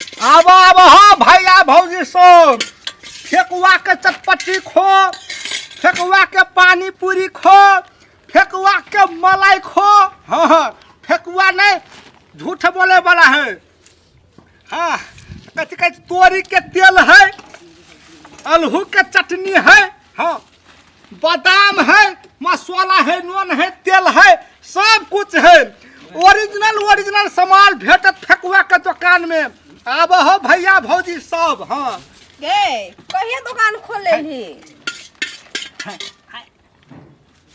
आब आब हो भैया भौजी सब, ठेकुआ के चटपटी खो, ठेकुआ के पानी पूरी खो, ठेकुआ के मलाई खो। हाँ हाँ, ठेकुआ नहीं झूठ बोले वाला है। हाँ, कथी कथी तोरी के तेल है, अलहू के चटनी है, हाँ बादाम है, मसाला है, नून है, तेल है, सब कुछ है। ओरिजिनल ओरिजिनल सामान भेटत ठेकुआ के दुकान में। आब हो भैया भौजी सब। हाँ गे कहिया दुकान खोल लेली?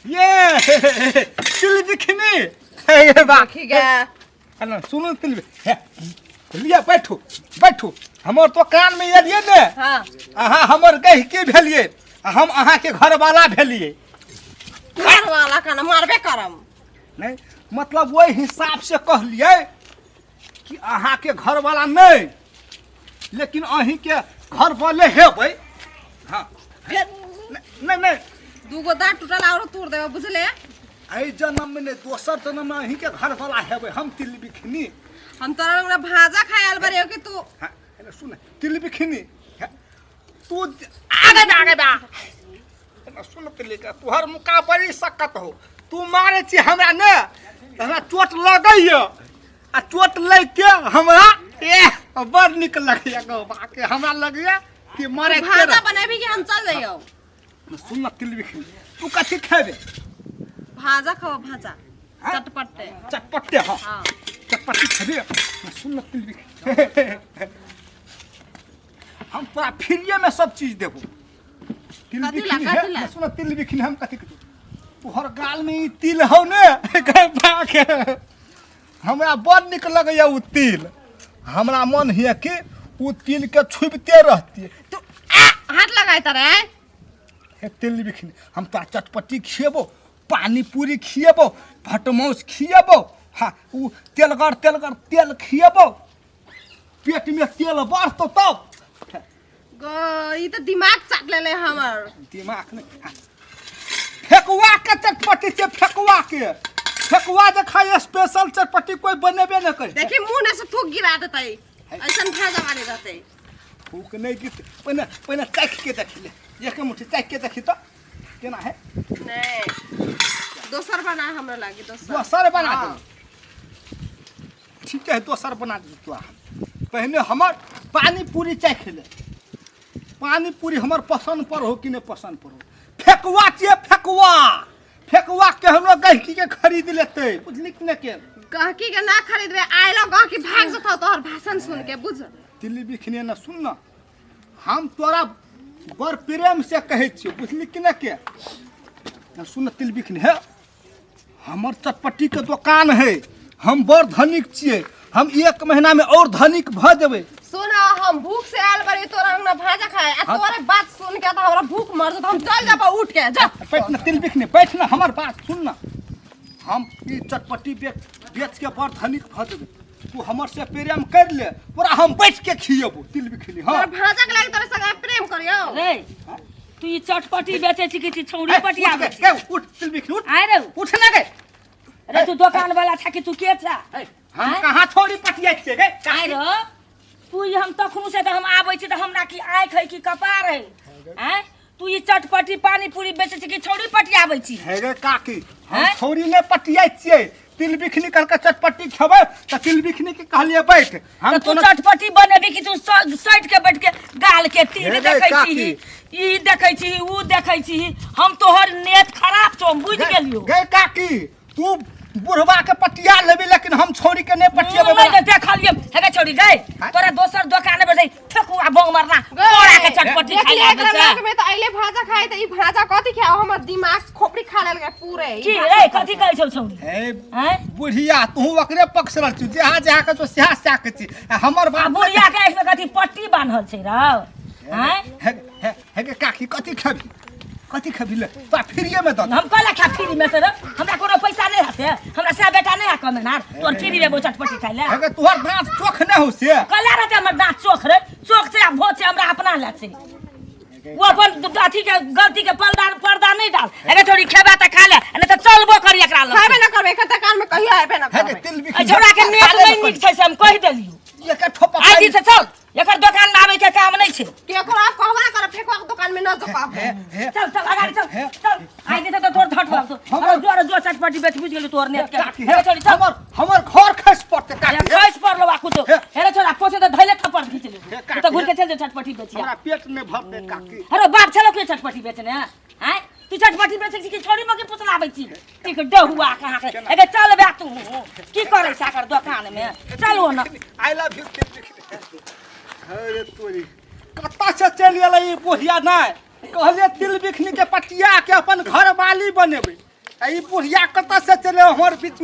ये तिल बिखनी हे बा ठीक है। अरे सुनो तिल, हे, लिया बैठू बैठू, हमर दुकान में एलिए ने। हाँ। अहाँ हमर गहिकी भेलिए आ हम अहाँ के घरवाला भेलिए। घर वाला का ना मारबे करम। नहीं मतलब वही हिसाब से कहलिए कि अहाँ के घरवाला नहीं, लेकिन अहीं के घर वाले हेबै। हाँ। फिर नहीं नहीं, दूगो दांत टूटल और तोड़ देबे बुझले। एहि जन्म में नहीं दोसर जन्म में अहीं के घर वाला हेबै हम तिल बिखनी। हम तोरा लग भाजा खाए आयल बारे कि तू। हाँ, एने सुन तिल बिखनी, हाँ, तू आगे बा, आगे बा। एने सुन तिल के, तोहर मुका बड़ी सकत हो, तू मारे छी हमरा ने त हमरा चोट लगैया, आ चोट लग के हमरा ए बड़ नीक लगैया गो बाके, हमरा लगैया कि मारे के भाजा रह। बनेबी कि हम चल जाइयो? सुन न तिल बिखनी, तू कथी खेबे? भाजा खाओ भाजा। हाँ? चटपटे। चटपटे। हाँ। हाँ। चटपटी खेबे। सुन न तिल बिखनी, हम तोरा फ्रीए में सब चीज देबो। तिल कथी ला, बिखनी कथी है ला? सुन तिल बिखनी, हम कथी कथी तोहर गाल में ई तिल हौ ने गए बाके, हमरा बड़ नीक लगैया उ तिल, हमरा मन हिय कि उ तिल के छुबिते रहती। तू हाथ लगाए तारे। हे तिल बिखनी, हम तोरा चटपटी खिएबो, पानी पूरी खिएबो, भटमौस खिएबो, हाँ उ तेलगर तेलगर तेल खिएबो, पेट में तेल बढ़तो तब। ग ई त दिमाग चाट लेले हमर। दिमाग नहीं, हाँ। ठेकुआ के चटपटी छै, ठेकुआ के, ठेकुआ जे खाय स्पेशल चटपटी कोई बनेबे न करे। देखी मुंह ने से थूक गिरा देतै, ऐसन भाजा वाले रहतै। थूक नहीं गिरतै, पहिने पहिने चाखि के देखी ले, एक मुट्ठी चाखि के देखी तो केना है। नहीं दोसर बना हमरा लागी, दोसर दोसर बना हाँ। दे, ठीक है दोसर बना दे तोरा हम। पहिने हमर पानी पूरी चाखि ले, पानी पूरी हमर पसंद पर हो कि नहीं पसंद पर हो। फेकुआ छियै फेकुआ, फेकुआ के हमरो गहिकी के खरीद लेतै, बुझली कि नहीं के? गहकी के ना खरीदबे आइलो गहकी भाग जतौ तोहर भाषण सुन के बुझ। तिल्ली बिखने न सुन न, हम तोरा बड़ प्रेम से कहै छियौ, बुझली कि नहीं के? न सुन तिल बिखने, हे हमर चटपटी के दोकान है, हम बड़ धनिक छियै, हम एक महीना में और धनिक भऽ जेबै। सुन हम भूख से आयल बारी तोरा अंगना भाजा खाए आ हाँ। तोरे बात सुन के त हमरा भूख मर जतौ, हम चल जाबो उठ के जा। बैठ न तिल बिखने, बैठ न, हमर बात सुन न, हम ई चटपटी बेच बेच के बड़ धनिक भऽ जेबै, तू हमर से प्रेम कर ले, तोरा हम बैठ के खिएबो तिल बिखनी। हाँ तोरा भाजा के लागी तोरे संगे प्रेम करियौ। रे तू ई चटपटी बेचै छी कि छौड़ी ए, पटिया उठ बेचै? गे, उठ तिल बिखनी, उठ आय रे उठ ना गे। रे तू दोकान वाला छा कि तू के छा? हम आँय? कहाँ छोड़ी पटिया छियै गे? आय रे तू ई हम तखनु से तऽ हम आबै छी तऽ हमरा की आँखि है कि कपार है? आँय तू ई चटपटी पानी पूरी बेचै छी कि छौड़ी पटियाबै छी? हे गे काकी, हम आँय? छौड़ी नहि पटियाइ छियै, तिल बिखनी करके चटपटी खेबै तऽ तिल बिखनी के कहलियै बैठ, हम तऽ तू कोनो चटपटी बनेबी कि तू सटि के बैठ के गाल के तीर हे गे देखै काकी। छी, ई देखै छी, ऊ देखै छी, हम तोहर नेत खराब छौ, हम बुझि गेलियौ। गे काकी, तू बुढ़वा के पटिया लेबी लेकिन हम छौड़ी के नहीं पटियेबै। नहीं तो देखलिए हे गे छौड़ी गई, हाँ? तोरा दोसर दोकान पर जाई ठेकुआ बोंग मारना तोरा के चटपटी देखी खाइ आबै एकरा छै। नाक में त अइले भाजा खाए त ई भाजा कथी खाए, हमर दिमाग खोपड़ी खा लेल पूरे ई की भाजा रे खा कथी के। कहै छौ छौड़ी? हे हैं? बुढ़िया, तू ओकरे पक्ष रहल छी, जहाँ जहाँ के छौ सेहा सेहा के छी, आ हमर आ बाप बुढ़िया के आँखि में कथी पट्टी बान्हल छै रौ? हैं? हे हे हे गे काकी, कथी खेबी कथी खेबी ले तोरा फ्रीए में दऽ हम कहला खा फ्री में से रे, हमरा कोनो पैसा नहीं हसे, हमरा से बेटा नहीं है कमेनार तोर फ्री में चटपटी खाइ ले। हे गे तोहर दाँत चोख नहि हो से? कहला रहते हमर दाँत चोख रे, चोख छै आ भोज छै, हमरा अपना लग छै। वो अपन अथी के गलती के पर्दा पर्दा नहीं डाल, अरे थोड़ी खेबा त खा ले, नहीं त चलबो करी एकरा लग। खाबे ना करबे, एकर दुकान में कहियो आबे ना हे गे करबे। तिल ए बिखनी छोड़ा के नेत नहीं नीक छै से हम कहि देलियो। एकर ठोपा आइ दिन से चल, एकर दोकान में आबै के काम नहि छै। केकरो आप कहबा कर फेकुआ के दुकान में न जपाब। हे। चल चल अगाडि चल। हे। चल, आइ दिन से त तोर धट बाबू। हमर- अरे जो जो चटपटी बेच बुझ गेली तोर नेट के। काकी, हे छोरी चल। हमर हमर घर खसि पड़तै काकी। हे, खसि पड़लो आ कुछो। हे। हे रे छोरा, पोछे त धैले थप्पड़ घिच ले। हे, तू त काकी, घुर के चल जो चटपटी बेचिया। हमरा पेट नहि भरतै काकी। अरे बाप छलो के चटपटी बेचने आय? तू चटपटी बेचै छी कि छोरी मके पुसलाबै छी? ठीक डहुआ कहाँ के। एगे चल बे, तू की करै छ एकर दोकान में? चल ओ न। I love you. अरे तोरी, कतऽ से चलि एलै ई बुढ़िया? नहि कहलियै तिल बिखनी के पटिया के अपन घरवाली बनेबै, आ ई बुढ़िया कतऽ से चलि हमर बीच।